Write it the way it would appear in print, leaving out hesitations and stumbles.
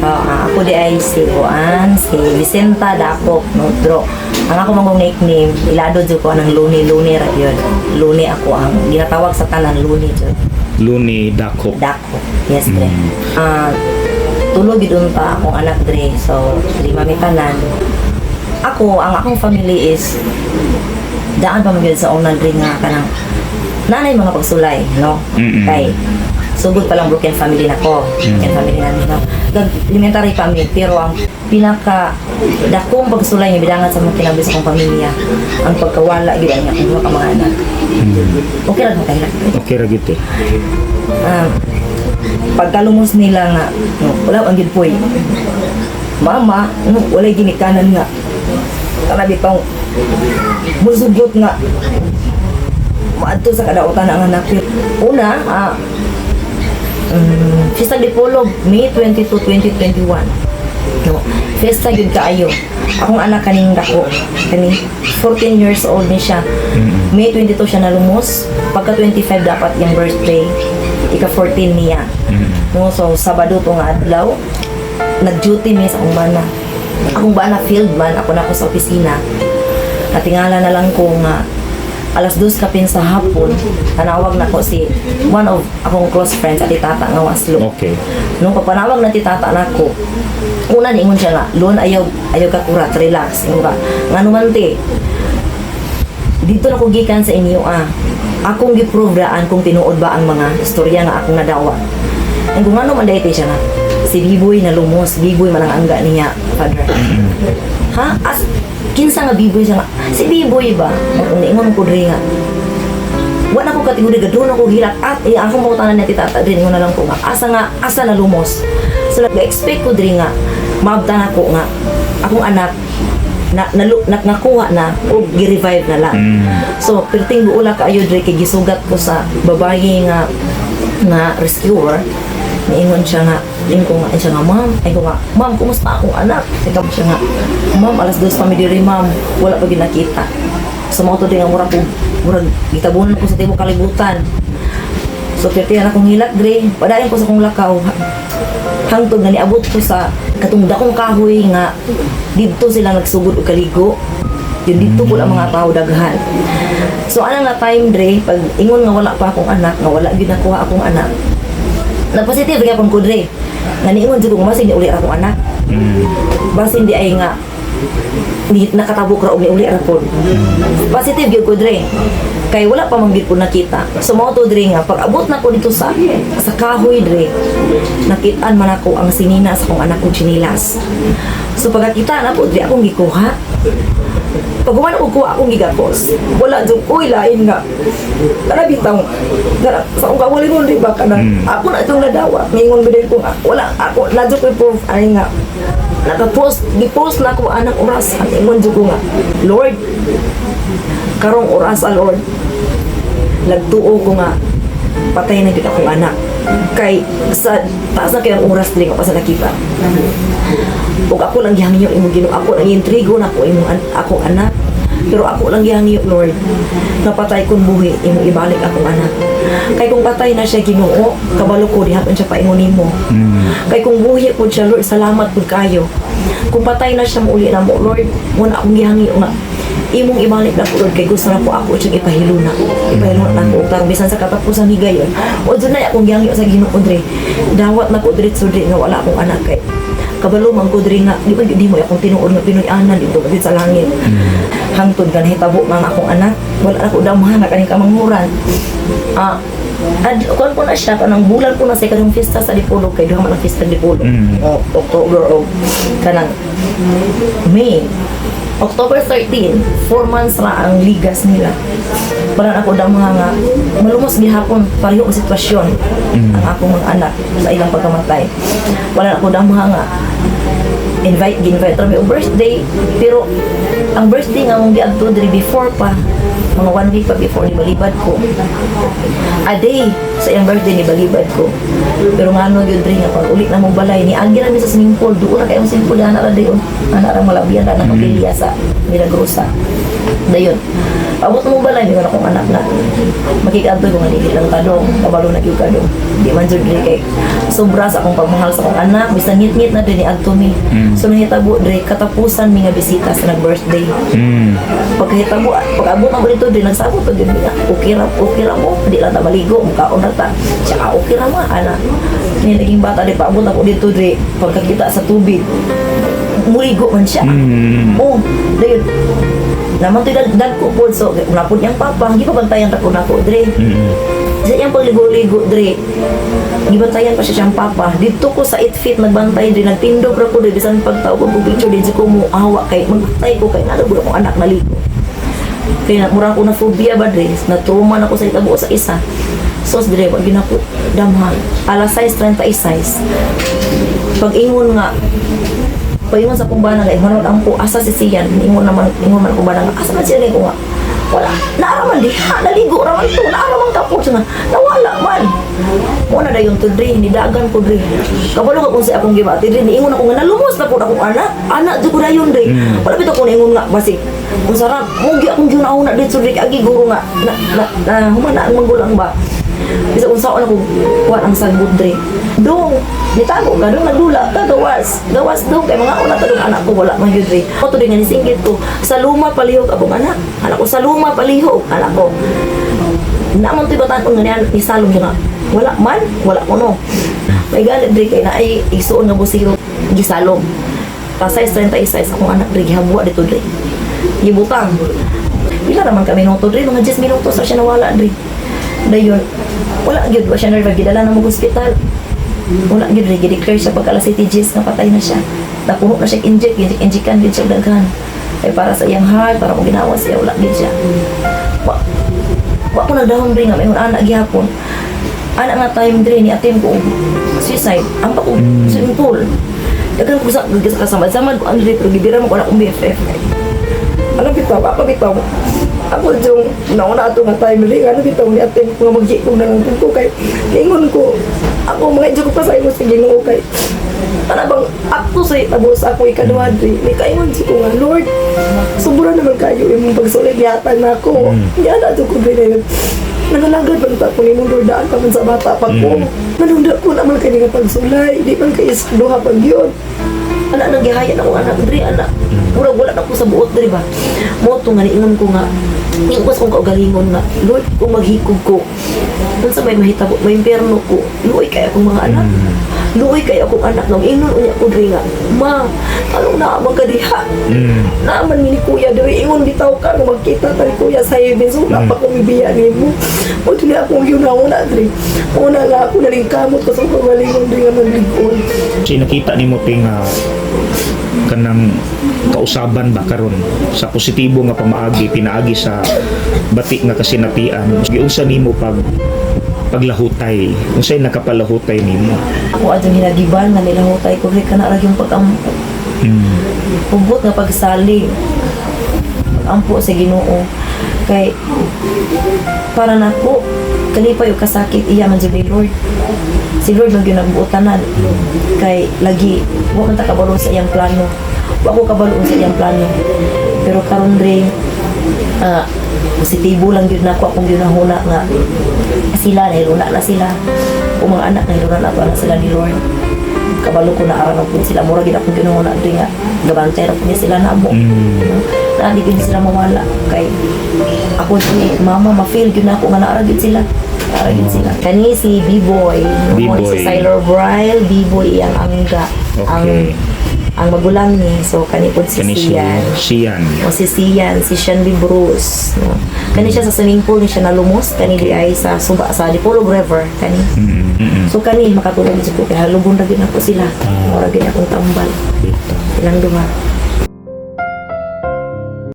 So, ako diay si Juan, si Vicenta Dapok, no, pero ang ako mangong nickname, ilado jud ko ng Luni, Luni ra yun. Luni ako ang ginatawag sa tanan, Luni jud. Luni Dako. Dako. Yes, dre. Tulog gid unta akong anak dre. So, lima mi tanan. Ako, ang akong family is daan pa man gyud sa una dre nga kanang nanay mga pagsulay, no? Kay sugod pa lang broken family na ko. Broken family na no. Nag elementary pa mi, pero ang pinaka dakong pagsulay nga bidangan sa mga kinabuhi sa akong pamilya, ang pagkawala gyud ang akong duha ka mga anak. Okay ra mo kay Okay ra gyud, te. Pagkalumos nila nga, no, wala ang gid poy mama, no, walay ginikanan nga kana bitong musugot nga maadto sa kadautan ang anak. Una, Fiesta de Polog, May 22, 2021, no, fiesta gyud kaayo. Akong anak kaning dako kani, 14 years old ni siya. May 22 siya nalumos, pagka 25 dapat yung birthday, ika 14 niya, no? So Sabado to nga adlaw, nag-duty mi sa akong bana. Akong bana field man, ako na ako sa opisina. Natingala na lang ko nga alas 2 kapin sa hapon, tanawag na ko si one of akong close friends, ati tata nga waslo. Nung pagpanawag na ti tata nako, una niingon siya nga, "Lon, ayaw, ayaw ka kurat, relax." Ingon ka, "Ngano man, te?" "Dito na ko gikan sa inyo ah. Akong gi-prove daan kung tinuod ba ang mga istorya nga akong nadawa." Ang kung ano man dahil siya nga, si Biboy na lumos, Biboy man ang angga niya, Father. "Ha? As, kinsa nga Biboy?" siya nga. "Si Biboy ba?" Ang niingon ko diri nga, wala ko kategori, gadron ako hilak at eh, akong mangutana niya ti tata diri, ingon na lang ko nga, asa nga, asa na lumos? So nag-expect ko diri nga maabtan ako nga akong anak na, na, na nakuha na o gi-revive na lang. So perting buula kaayo diri kay gisugat ko sa babae nga nga rescuer. Niingon siya nga, ingon ko nga siya nga, "Ma'am," ay ko nga, "Ma'am, kumusta akong anak?" Ikaw siya nga, "Ma'am, alas 2 pa mi diri, ma'am, wala pa gyud nakita." So mao to din nga murag ko, murag gitabunan ko sa tibuok kalibutan. So perti na akong hilak dre, padayon ko sa akong lakaw. Hangtod nga niabot ko sa katong dakong kahoy nga didto sila nagsugod og kaligo. Yun didto po ang mga tao daghan. So ana nga time dre, pag ingon nga wala pa akong anak, nga wala gyud nakuha akong anak. Nagpositive gyapon ko dre. Nga niingon jud ko masig ni uli ra akong anak. Basin di ay nga ni nakatabok ra og ni uli ra pod. Positive gyud ko dre. Kay wala pa man gyud ko nakita. So mao to dre nga pag abot na ko dito sa kahoy dre, nakitaan man ako ang sinina sa akong anak kong tsinilas. So pagkakita na po dre, akong gikuha. Pag human ko kuha, akong gigakos. Wala jud ko'y lain nga. Kana bitaw. Kana sa akong kaugalingon di ba kana. Ako na itong nadawat. Ningon ba ko nga wala ako na jud ko'y proof ani nga naka-post, gi-post na ako anang oras. Ang ingon jud ko nga, "Lord, karong oras ah, Lord, nagtuo ko nga patay na gyud akong anak." Kay sa taas na kay ang oras dili ko pa sa nakita. Ug ako lang gihangyo imong Ginoo, ako lang intrigo na ko imong akong anak. Pero ako lang gihangyo, Lord, nga patay kung buhi, imong ibalik akong anak. Kay kung patay na siya, Ginoo, kabalo ko dihapon siya paingon nimo. Kay kung buhi pud siya, Lord, salamat pud kayo. Kung patay na siya, muuli na mo, Lord, mo na akong gihangyo nga imong ibalik na ko, Lord, kay gusto na po ako siyang ipahiluna. Ipahiluna na ko tarong bisan sa katapusan higayon. O dyan na akong gihangyo sa Ginoo dre. Dawat na ko diretso dre nga wala akong anak kay kabalo man ko dre nga di ba di mo akong tinuod nga Pinoy-anan dito ba sa langit. Hangtod ka nahitabo nga ang akong anak, wala na ko damhan na kaning kamanghuran. Ad kuan po na siya kanang bulan po na sa kanang fiesta sa Dipolog, kay duha man ang fiesta Dipolog. O, October o kanang May. October 13, 4 months ra ang ligas nila. Parang ako daw mga nga, malumos gihapon, pareho ang sitwasyon ang akong mga anak sa ilang pagkamatay. Wala ako daw mga nga, invite, gi-invite rami og birthday, pero ang birthday nga mong giadto diri before pa, Mga one week pa before ni balibad ko. A day sa iyang birthday ni balibad ko. Pero ngano yun dre nga pag ulit na mong balay ni agi ra mi sa swimming pool, duol ra kayong swimming pool ana ra dayon. Ana ra malabian ra na kapilya sa Milagrosa. Dayon. Abot mo balay mi akong anak na makikadto ko nga dili lang kadong kabalo na gyud kadong. Di man jud dre kay sobra sa akong pagmahal sa akong anak, bisan ngit-ngit na dre ni adto mi. So nahitabo dre katapusan mi nga bisita sa nag-birthday. Pagkahitabo, pag-abot ako dito dre, nagsabot og yun nga okay ra mo, di lang ta maligo, mukaon ra ta siya, okay ra ma ana ni naging bata di paabot ako dito dre, pagkakita sa tubig muligo man siya. Oh, dayon naman to'y dagko po, so napod niyang papa, gipabantayan ra ko nako dre. Sa iyang pagligo-ligo dre, gibantayan pa siya siyang papa. Dito ko sa 8 feet nagbantay dre, nagtindog ra ko dre, bisan pagtao ko og picture din ko mo awa kay magbantay ko kay nalo akong anak naligo. Kaya mura ko na phobia ba dre, na trauma na ko sa itabo sa isa. So dre, wag gyud nako damhan. Alas 6:36. Pag ingon sa akong bana nga ingon ang po asa si Sian, ingon naman, ingon man akong bana nga asa man siya ko nga wala, naara man diha, naligo ra man to, naara man kapot nga nawala man mo na dayon to dre, nidagan ko dre, kabalo ka kung sa akong gibati dre, niingon ako nga nalumos na pud akong anak, anak jud ko dayon dre. Wala bitaw ko niingon nga basig kung sarap mo gi akong giuna-una dito dre, agi guro nga na, na, na humana ang magulang ba. Bisa kung saan ako kuan ang sagbot dre. Dong, nitago ka dong, nagdula ka, gawas. Gawas dong, kay mga una ta dong anak ko, wala man yun dre. Ako to nga nisinggit ko, sa luma palihog akong anak. Anak ko, sa luma palihog, anak ko. Naman to'y bataan nga niyan, isalom siya nga. Wala man, wala ko no. May galit dre kay naay isuon nga busiro, gisalom. Pasay 36 akong anak dre, gihabwa dito dre. Gibutang. Pila raman kami minuto dre, mga 10 minutos ra siya nawala dre. Dayon, wala gyud, wa siya nerve, gidala na mo ospital. Wala gyud dre, gi-declare siya pag alas 7 Gs nga patay na siya. Napuno na siya inject, injectan gyud siya daghan. Ay para sa iyang heart, para mo ginawa siya, wala gyud siya. Wa ko nagdahom dre nga may anak gihapon. Anak nga time dre ni attempt ko og suicide. Ang pa ko swimming pool. Daghan ko sa kasamad-samad ko Andre, pero gibira mo ko na akong BFF. Ano bitaw, ako bitaw. Ako yung nauna ato nga time rin, ano bitaw ni attempt ko nga mag-ikog na lang ko kay ningon ko, ako mga ko pa sa imo sa Ginoo kay ana bang akto sa itabo sa ako ikaduha dre. May kaingon si ko nga, Lord, sobra naman kayo imong pagsulay gihatag na ako. Yan ato ko dre na yun. Nangalagad man ta ko nimo, Lord, daan pa man sa bata pa ko. Manunda ko naman kay nga pagsulay, di man kay duha pag yun. Anak nang gihayan ako anak dre anak. Murag wala na ko sa buot dre ba. Mo to nga niingon ko nga niingon ko sa akong kaugalingon nga, Lord, kung maghikog ko, unsa may mahitabo, may impyerno ko, luoy kay akong mga anak. Luoy kay akong anak nga ingon unya ko dre nga, ma, anong naamang ka diha? Naaman mi ni Kuya diri, ingon bitaw ka nga magkita ta ni Kuya sa heaven, so wala pa ko mibiya nimo. Mo dili akong giuna-una diri, una nga ako nalingkamot ko sa kaugalingon diri nga maglig-on. Kasi nakita nimo te nga kanang kausaban ba karon sa positibo nga pamaagi, pinaagi sa bati nga kasinatian, giunsa nimo pag paglahutay, unsay nakapalahutay nimo? Ako adtong hinagiban nga nilahutay ko dre kana ra yung pag-ampo. Pugot nga pagsalig. Pag-ampo sa Ginoo kay para nako kalipay og kasakit iya man jud ni Lord. Si Lord man gyud nagbuotanan kay lagi wa man ta kabalo sa iyang plano. Wa ko kabalo sa iyang plano. Pero karon dre positibo lang gyud nako akong ginahuna nga sila nahiluna na sila. O mga anak nahiluna na to na sila ni Lord. Kabalo ko na aran pud sila, mura gid akong ginahuna dre nga gabantay ra pud niya sila namo. Na di gid sila mawala kay ako ni mama ma-feel gyud nako nga naara gyud sila. Naara gyud sila. Kani si B-boy, no? B-boy. Si Sailor Braille, B-boy iyang angga. Ang ang magulang ni. So kani pud si Kani si Sian. Sian. O si Sian, si Shanley Bruce. No? Kani siya sa swimming pool ni siya nalumos. Kani di ay sa suba sa Dipolog River. Kani. So kani makatulog jud ko kay halubon ra gyud nako sila. Mura gyud akong tambal. Bitaw. Ilang duha.